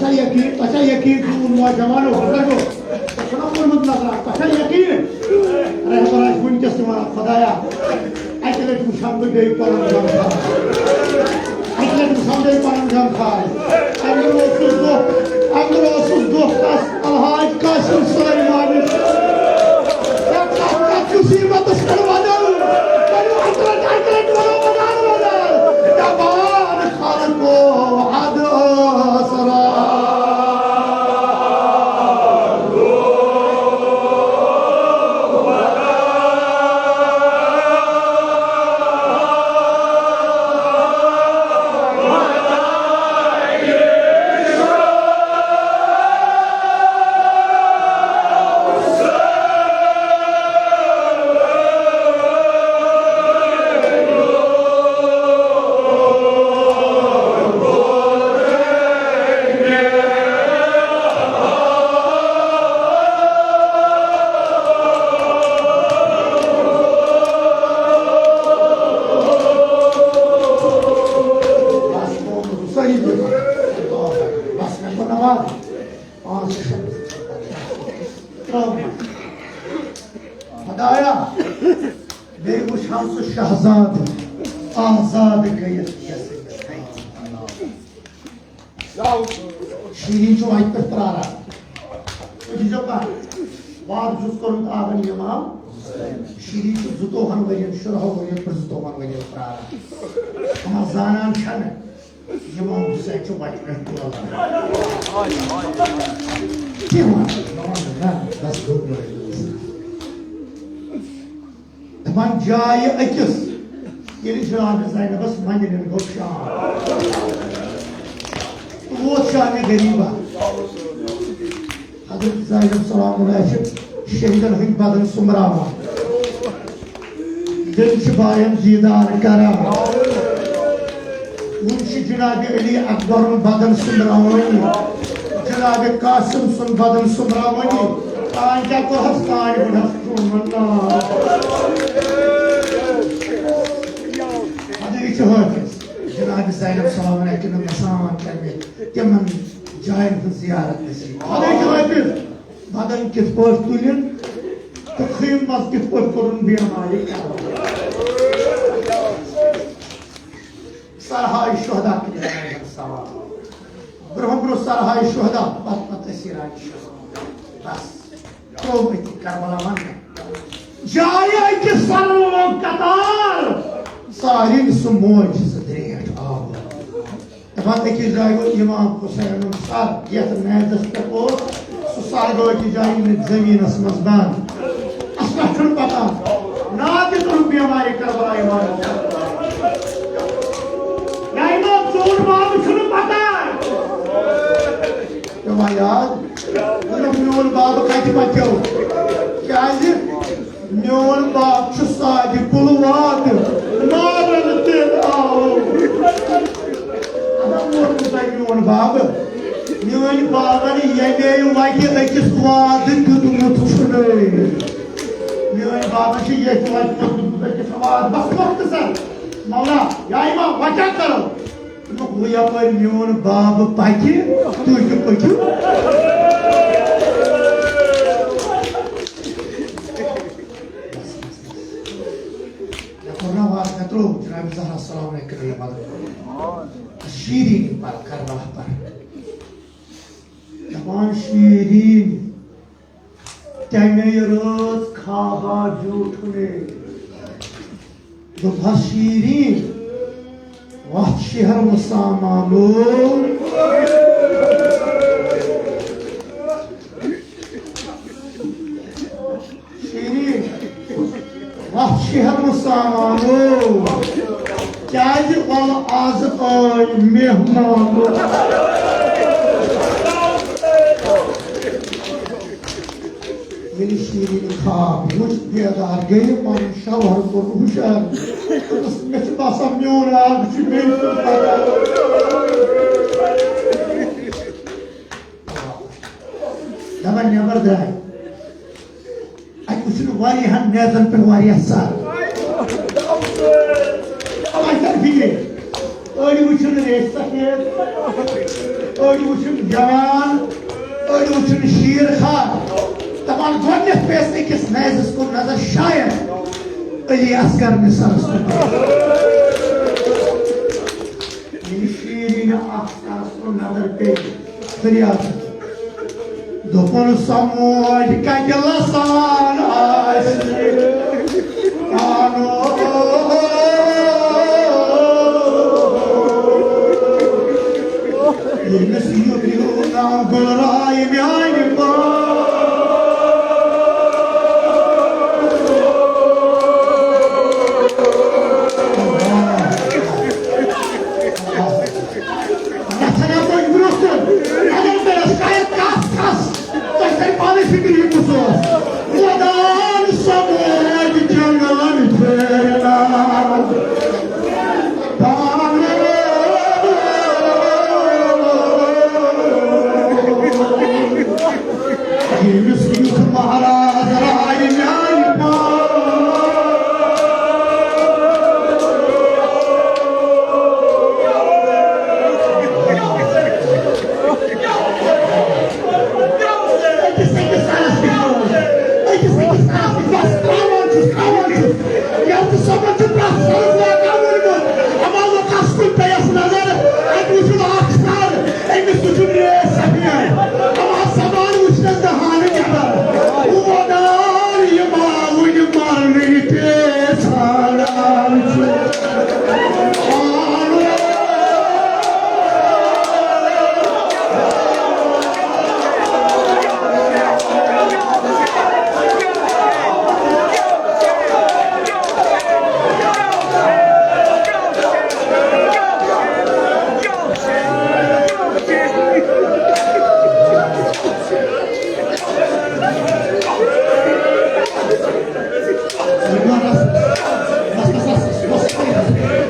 تۄہہِ چھا یقین، تۄہہِ چھا یقین، چون نوجوانو ہسا گوٚو؟ تۄہہِ چھُنا پوٚرمُت نظرا، تۄہہِ چھا یقین؟ رہبر آسہِ وٕنکیٚس تہِ وَنان، خۄدایا، اَکہِ لَٹہِ وٕچھان بہٕ بیٚیہِ پَنُن غمخار۔ اَکہِ لَٹہِ وٕچھان بیٚیہِ پَنُن غمخار۔ اَمہِ برٛونٛہہ اوسُس دۄہ، اَمہِ برٛونٛہہ اوسُس دۄہ تَس الحاج قاسم سلیمانس۔ ہے، کَتھ، کَتھ چھُ سیٖمَتَس پٮ۪ٹھ وَنان؟ کٔرِو اَکہِ لَٹہِ، اَکہِ لَٹہِ وَنو وَنان، وَنان۔ دَپان خلقو حد ٲس راتھ۔ بس، مےٚ کوٚر نماز۔ پانٛژھ شےٚ۔ ترٛاو۔ خۄدایا، بیٚیہِ وٕچھ ہم سُہ شہزاد آزاد گٔیِتھ۔ شیٖرِن چھُ وَتہِ پٮ۪ٹھ پرٛاران۔ تُہۍ دیٖزیو کَتھ۔ وعدٕ چھُس کوٚرمُت آنگن اِمام۔ شیٖرِن چھُ زٕتووُہَن ؤرِین، شُرہو ؤرِین پٮ۪ٹھ زٕتووُہَن ؤرِین پرٛاران۔ اَما زانان چھَنہٕ۔ اِمام حُسین چھُ وَتہِ پٮ۪ٹھ بولان۔ کیٛاہ وَنان؟ بہٕ وَنہٕ نہ، بَس گوٚو نہٕ۔ دَپان جایہِ أکِس، ییٚلہِ جناب زینبَس منٛدنٮ۪ن گوٚو شام۔ تہٕ ووت شامہِ غریٖبہ۔ حضرت زینب سلام اللہ چھِ شہیدن ہٕنٛدۍ بدن سوٚمبراوان۔ دِل چھِ باین دیٖدار کران۔ وُنہِ چھِ جناب علی اکبرُن بدن سوٚمبراوٲنی، جناب قاسم سُنٛد بدن سوٚمبراوٲنی۔ تانۍ کیٛاہ کوٚرہَس؟ تانۍ ووٚنہَس چون ناو۔ مگر یہِ چھُ حٲفظ۔ جناب زینب سلام علیہ چھِ نہٕ گژھان تَمہِ تِمن جاین ہٕنٛز زیارت نصیب۔ خۄداے چھُ حٲفظ۔ بدن کِتھ پٲٹھۍ تُلِن تہٕ خیمہٕ منٛز کِتھ پٲٹھۍ کوٚرُن بیمارِ کربلا۔ سرہاے شہدا کِتھ پٲٹھۍ کرن سوال؟ برونٛہہ برونٛہہ سرہاے شہدا، پتہٕ پتہٕ اسیران شہدا۔ بس، ترٛوو أتی کربلا وننہٕ۔ جایہِ أکِس سرلوگ قطار، سارِن سُہ موج سُہ درٛیٹھ آو۔ دَپان أکِس جایہِ گوٚو اِمام حُسینُن سَر، یَتھ میزَس پٮ۪ٹھ اوس، سُہ سَر گوٚو أکِس جایہِ أمِس زٔمیٖنَس منٛز بنٛد۔ اَسہِ کَتھ چھُنہٕ پَتہ؟ ناو تہِ کوٚرُکھ بیمارِ کربلا اِمام حُسین۔ یا اِمام چون باب چھُنہٕ پَتہ۔ پیوان یاد؟ دوٚپُکھ، میون باب کَتہِ پَکیو؟ کیٛازِ؟ میون باب چھُ صادق الوعد، مارن تیٚلہِ آو۔ اَما ووٚنمُت تۄہہِ میون باب؟ میٲنۍ بابن ییٚمے وَتہِ أکِس وعدٕ دیُتمُت چھُنَے۔ میٲنۍ بابن چھِ ییٚتھۍ وَتہِ کوٚرمُت أکِس وعدٕ۔ بس مۄختصر، مولا، یا امام، وۄنۍ کیٛاہ کرو؟ دوٚپُکھ، وۄنۍ یپٲرۍ میون باب پکہِ، تُہۍ تہِ پٔکِو۔ مےٚ کوٚر نا وعدٕ، مےٚ ترٛوو جناب زہرا سلام علیہ کرنہٕ بدل۔ شیٖرِن پر کربلا پر۔ دپان شیٖرِن، تَمے رٲژ کھاہا زیوٗٹھ مےٚ۔ دوٚپہَس شیٖرِن، وَتھ شِہَر وۄنۍ سامانو۔ شیٖرِن، وَتھ شِہَر وۄنۍ سامانو۔ کیٛازِ وَلہٕ آز آے مہمانو۔ ییٚلہِ شیٖرِن خواب وُچھ، بیدار گٔیہِ، پنُن شوہر کوٚر ہُشار۔ دوٚپُس، مےٚ چھُ باسان، میون آب چھُ بیٚیہِ کُن پکان۔ دپان، نٮ۪بر درٛاے۔ اَتہِ وُچھُن واریاہن میزن پٮ۪ٹھ واریاہ سر۔ تۄہہِ کر فِکرِ؟ أڑۍ وٕچھُن ریش سفید، أڑۍ وٕچھُن جوان، أڑۍ وٕچھُن شیر خان۔ دپان گۄڈٕنیتھ پیٚیَس أکِس نیزس کُن نظر، شاید علی اصغر نثارس کُن۔ ییٚلہِ شیرینہِ اصغرس کُن نظر پیٚیہِ، فریاد۔ دوٚپُن سموج کتہِ لسان آسہِ۔ آنو۔ ییٚمِس یُتھ ہیوٗ ناو گُلرایہِ میانہِ پا۔ نہ ژھٕنیا پٔتۍ برٛونٛہہ کُن۔ اگر مےٚ ٲس شاید کَس کَس، تۄہہِ تَرِ پانَے فِکرِ یہِ کُس اوس۔ ودان سموج جنگلن پھیرنا۔ پانہٕ ییٚمِس یُتھ مہراز راے میانہِ پا۔ أکِس أکِس آسہِ أکِس أکِس آسہِ بس ترٛاوان چھُس، ترٛاوان چھُس۔ ییٚلہِ تہِ سمجھ چھُ پرٛٮ۪تھ سرس واقعہ ووٚنمُت، اما لوکس کُن پیٚیَس نظر، اَتہِ وُچھُن اکھ سر، أمِس وُچھُن ریش سفید۔ اما زبان وُچھنس دہانہٕ نٮ۪بر۔ ودان یہِ ما وُنہِ مرنٕے پیٚیہِ ژھانڈان چھُ۔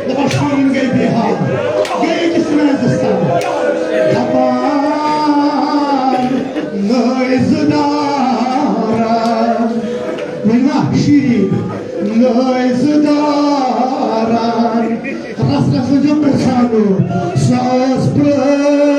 دپان شیٖن گٔے بے حال، گٔے أکِس میزَس تَل۔ دپان نٲے زٕ دارا، ؤنۍ ما شیٖن؟ نٲے زٕ دارا۔ رس رس ؤنۍزیو پرٛژھانو، سۄ ٲس پرٛٲژ۔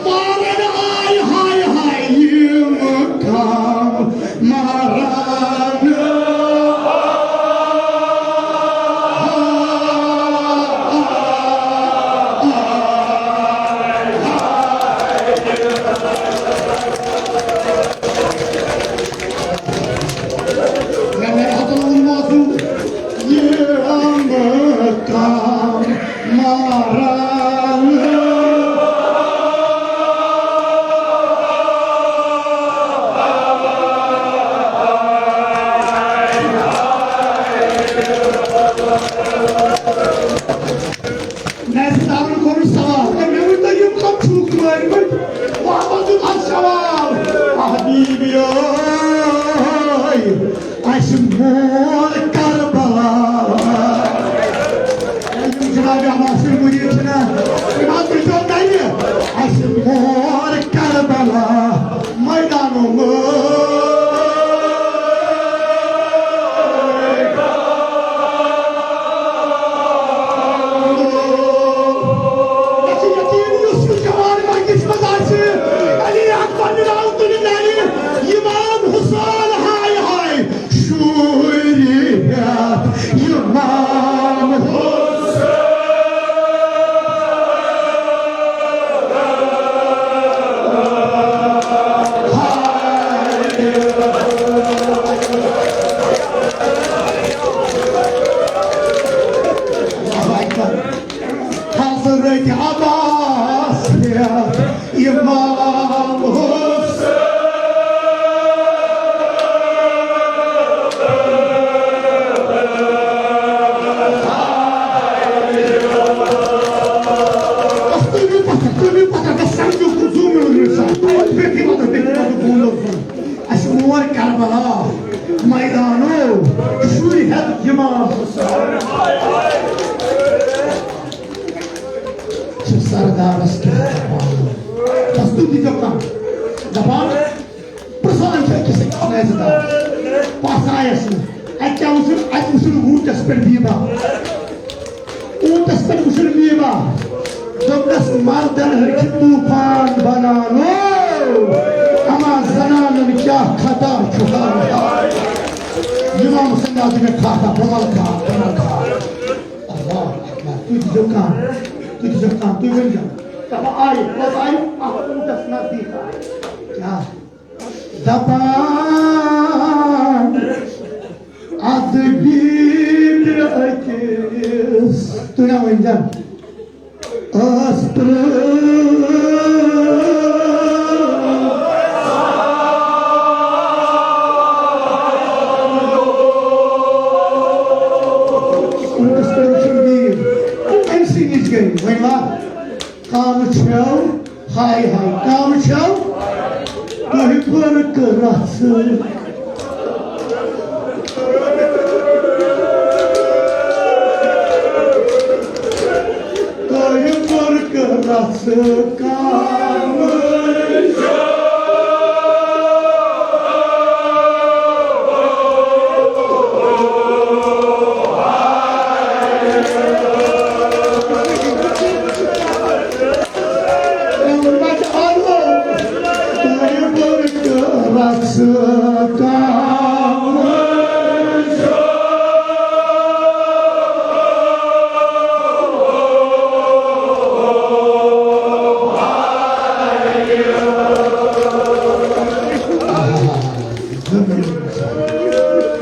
مارن آے ہاے ہاے یِم کم مارن۔ مےٚ، مےٚ ہَتو ووٚن موضوٗع، یہِ آمہٕ کم ماران۔ نصیب صٲبن کوٚرُن سوال، تہٕ مےٚ ؤنۍ تو، یِم کم چھِکھ مٲرمٕتۍ؟ واپس دیُت اَتھ جواب، حبیبی ٲے، اَسہِ مول کربلا۔ یِم جناب عباس مرید چھِنہ، تِم حظ تُلۍزیو گرِ، اَسہِ مول کربلا۔ میدانو منٛز۔ مےٚ چھُ یقیٖن یُس یہِ جوان مجلس منٛز آسہِ، علی اکبر ناو تُلہِ نرِ، امام حسین ہاے ہاے، شُرۍ عرض کیٛاہ دَپان؟ بس تُہۍ دیٖزیو کانٛہہ۔ دَپان، پرٛژھان چھِ أکِس أکِس نَزدار۔ پَتھ آیَس نہٕ۔ اَتہِ کیٛاہ وٕچھُن؟ اَتہِ وٕچھُن اوٗنٛٹَس پٮ۪ٹھ بیٖبا۔ اوٗنٛٹَس پٮ۪ٹھ وٕچھُن بیٖبا۔ دوٚپنَس، مردن ہیٚکہِ طوٗفان بنان۔ او، اما زنانن کیٛاہ خطا چھُ ہاوان۔ امام حسین آو مےٚ کھاتھا، بہٕ وَلہٕ کھاتھ، بہٕ وَلہٕ کھاتھ۔ اللہ اکبر۔ تُہۍ دیٖزیو کانٛہہ، تُہۍ دیٖزیو کانٛہہ، تُہۍ ؤنۍزیو۔ دَپان آیہِ، پَتہٕ آیہِ اَتھ اوٗنٛٹَس نزدیٖک آیہِ۔ کیٛاہ؟ دَپان، اَدٕ بیٖبرِ أکِس، تُہۍ نہ ؤنۍزیو۔ ٲس پرٛٲنۍ۔ أمۍ سٕے نِش گٔے۔ وۄنۍ وا؟ کم چھو، ہاے ہاے، کم چھو؟ تُہۍ پٔرکہٕ رژھ۔ تُہۍ پٔرکہٕ رژھ کم چھو؟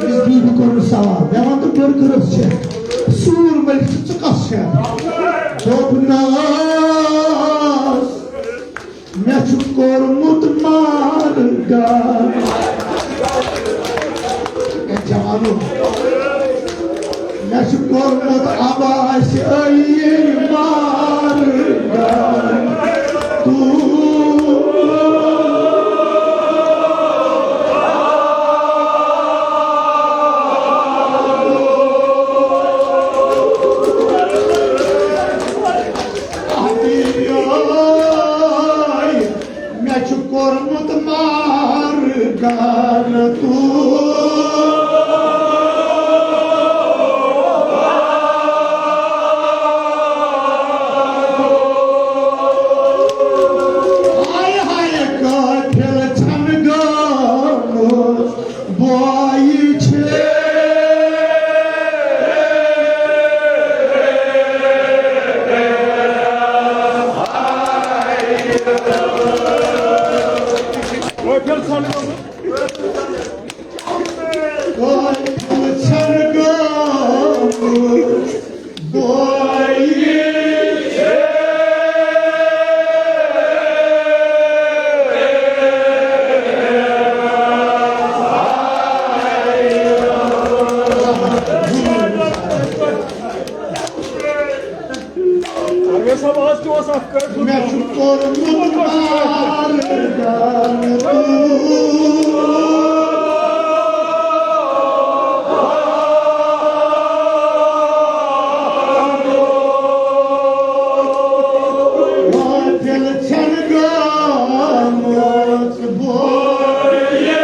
أمِس بیبی کوٚرُن سوال، مےٚ وَن تہٕ، بٔرگرَس چھےٚ سوٗر مٔلۍ چھِ، ژٕ کَس چھےٚ؟ دوٚپنَس، مےٚ چھُ کوٚرمُت مارگن۔ اے جوانو، مےٚ چھُ کوٚرمُت عباسہِ عٲیٖن مارگن۔ مےٚ چھُ کوٚرمُت مارگن تو۔ ہاے ہاے قٲفِل چھَنہٕ گوٚمُت بویہِ چھِ۔ قٲفِل چھَنہٕ گوٚمُت بویہِ چھِ۔ پرویز صٲب، آز تہِ اوس اکھ کٲفی۔ مےٚ چھُ کوٚرمُت مارگن تو۔ قٲفِل چھَنہٕ گوٚمُت بویہِ۔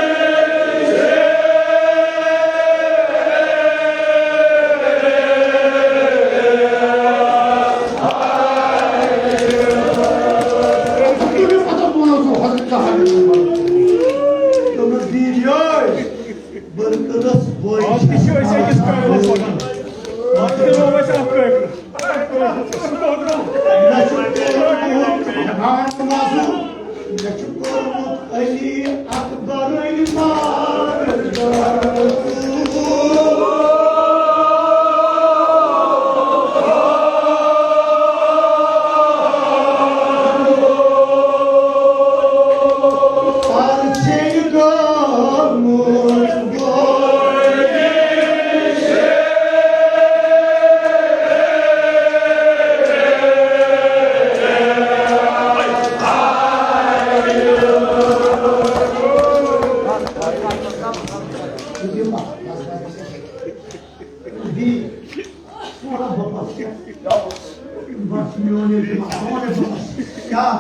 کیٛاہ؟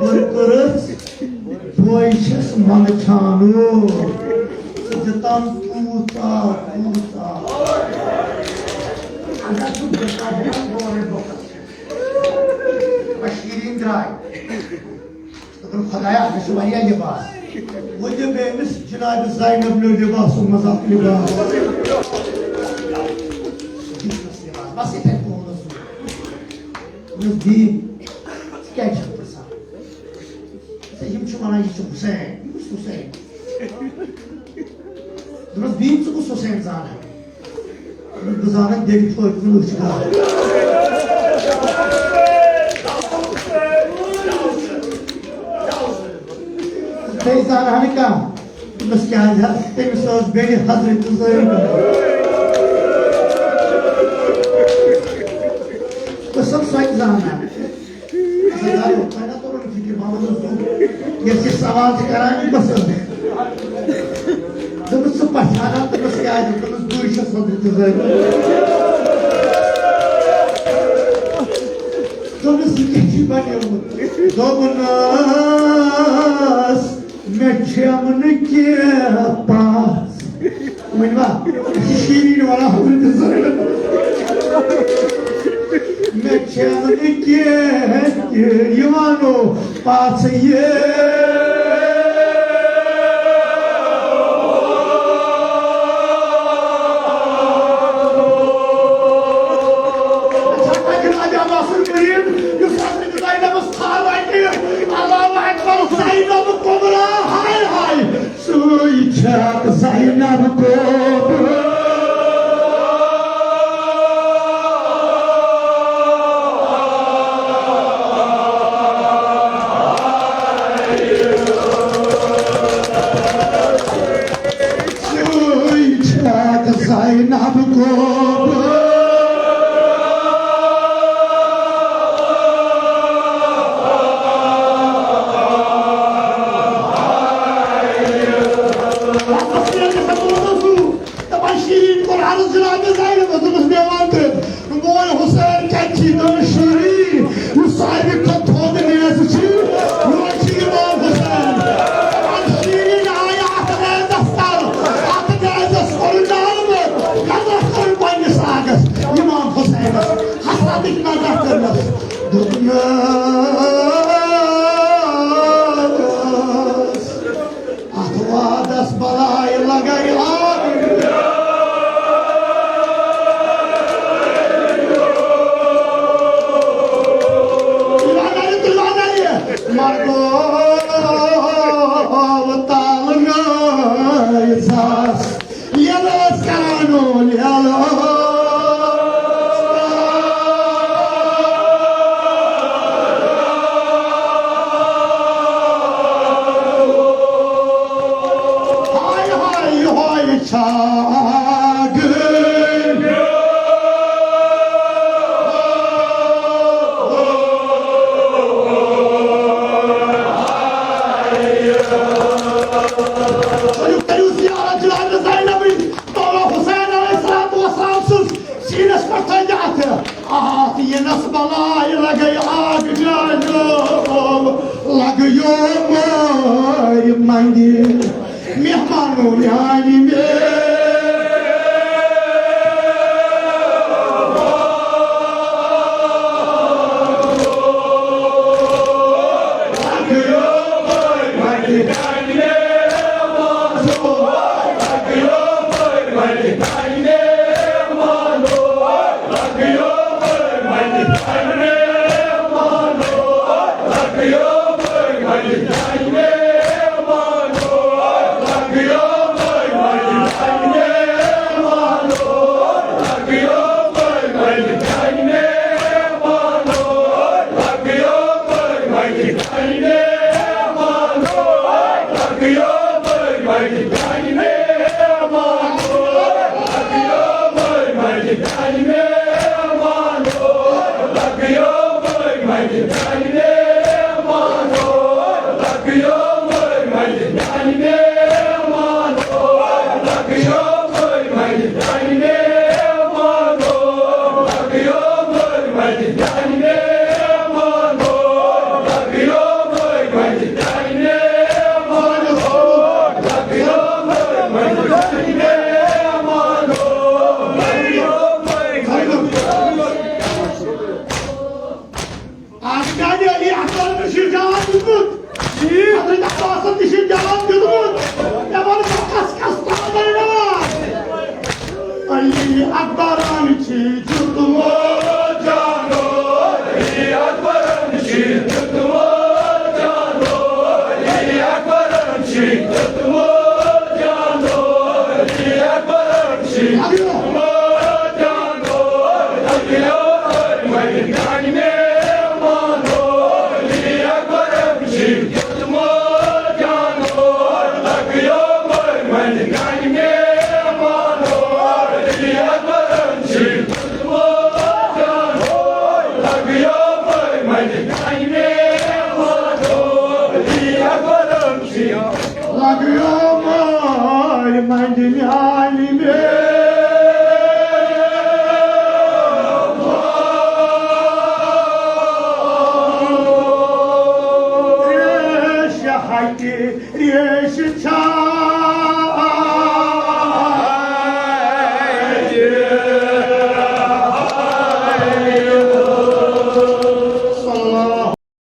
بہٕ کٔرٕس بوے چھَس منٛدچھانو۔ ژٕ دِتَم تیوٗت آب، تیوٗت آب۔ اگر ژٕ بہٕ کَرٕ ہا گورے بۄکَس۔ بہٕ شیٖرِن درٛاے۔ دوٚپُن، "خۄدایا، مےٚ چھُ واریاہ لِباس۔ وۄنۍ دِ مےٚ أمِس جناب زینب نیو لِباسو منٛز اَکھ لِباس۔" بَس یِتھَے پٲٹھۍ اوس سُہ۔ دوٚپمَس، "بیٖن، ژٕ کیٛازِ چھَکھ پرٛژھان؟ ژےٚ یِم چھِ وَنان، یہِ چھُ حُسین، یہِ کُس حُسین؟" دوٚپمَس، "بیٖن، ژٕ کُس حُسین زانان؟ بہٕ زانَکھ دِلہِ فٲطمہٕ لٔچھ گاش۔ بیٚیہِ زانہٕ ہا نہٕ کانٛہہ۔" دوٚپمَس، "کیٛازِ حظ؟ تٔمِس ٲس بیٚنہِ حضرت زینب۔" قٕسم سۄ تہِ زانان۔ زَنانو، تۄہہِ نہ توٚرُو نہٕ فِکرِ، محمد رسول، یۄس یہِ سوال چھِ کران، یہِ کۄس ٲس؟ دوٚپمَس، "ژٕ پہچانان؟" دوٚپمَس، "کیٛازِ؟" دوٚپمَس، "بٕے چھَس حضرت زینب۔" دوٚپمَس، "یہِ کیٛاہ چھُے بَنیومُت؟" دوٚپنَس، "مےٚ چھَم نہٕ کینٛہہ پَژھ۔" وۄنۍ ما، یہِ چھِ شیٖرِنۍ وَنان، حضرت زینب۔ "مےٚ چھَم نہٕ کینٛہہ، یہِ وَنو پَژھ یہِ۔" اچھا، تۄہہِ چھُنہٕ اَتہِ عباسُل کریٖم، یُس حضرت زینبَس تھل رَٹہِ، اللہ اکبر، زینب کبریٰ، ہاے ہاے۔ سُے چھَکھ زینب کبریٰ۔ سُے چھَکھ زینب کبریٰ۔ دَپان شیٖرِن قرآنَس جناب زینبَس دوٚپُس، "مےٚ وَن تہٕ، مول حسین کَتہِ چھُے تہٕ شیٖرِن، یُس ساروی کھۄتہٕ تھوٚد نیزٕ چھُ، یِہوٚے چھُ امام حسین۔" دَپان شیٖرِن آیہِ اَتھ نیزَس تَل، اَتھ نیزَس کوٚر نالہٕ، نظر کٔر پنٛنِس آگَس، امام حسینَس حسرتٕچ نظر کٔرنَس۔ دوٚپنَس، اَتھ وادَس بَلایہِ لَگَے آگ۔ تُلِو اَننہِ، تُلِو اَننہِ۔ مَرگو تالہٕ نٲیِس۔ ییٚلہِ ٲس کران اول یَلہٕ۔ ہاے ہاے، یِہوٚے چھا گٔے۔ تُہۍ کٔرِو زیارت جناب زینبٕنۍ۔ مولا حسین علیہ الصلوۃ والسلام سٕنٛز سیٖنَس پٮ۪ٹھ تھٲوِتھ اَتھٕ۔ اَتھ یِنَس بَلایہِ لَگَے آگ جانو، لَگیو مٲرۍ منٛگہِ مہمانو میٛانہِ مےٚ۔ میانہِ میوٕ ریشہِ ہٹہِ، ریشہِ چھا